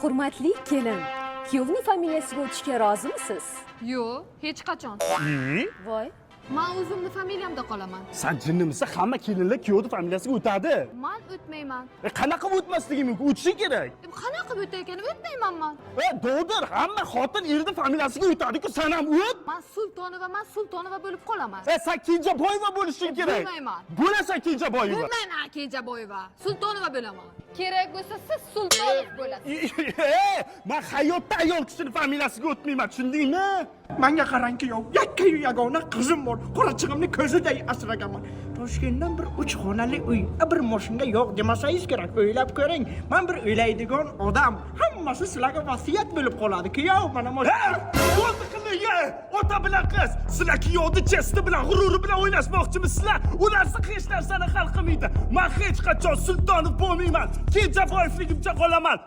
Hurmatli kelin, kuyovning familiyasiga o'tishga rozimisiz? Yo'q, hech qachon. Voy. Man o'zimni familiyamda qolaman. San jinnimisan? Hamma kelinlar kuyovni familiyasiga o'tadi. Man o'tmayman. E, qanaqa qilib o'tmasligi mumkin? O'tishi kerak. E, qanaqa qilib o'tar ekan? O'tmayman man. E, dodir, hamma xotin erni familiyasiga o'tadi-ku, san ham o't. Man Sultonova, man Sultonova bo'lib qolaman. E, san Kenjaboyeva bo'lishing kerak. Bo'lmayman. Bo'lasan Kenjaboyeva. Bo'lmayman Kenjaboyeva. Sultonova bo'laman. Kerak bo'lsa, siz Sultonov bo'lasiz. E, man hayotda ayol kishini familiyasiga o'tmayman, tushundingmi? Manga qarang, kuyov, yakkayu yagona qizim bor. Qorachig'imni ko'ziday asraganman. Toshkentdan bir uch xonali uy, bir moshinga yo'q demasangiz kerak. O'ylab ko'ring, man bir o'ylaydigan odam. Hammasi sizlarga vasiyat bo'lib qoladi, kuyov. Mana E, moshin. bo'ldi qiling, e, ota bilan qiz. Sizlar kuyovni честь i bilan, g'ururi bilan o'ynashmoqchimisizlar? U narsa hech narsani hal qilmaydi. Man hech qachon Sultonov bo'lmayman. Kenjaboyevligimcha qolaman.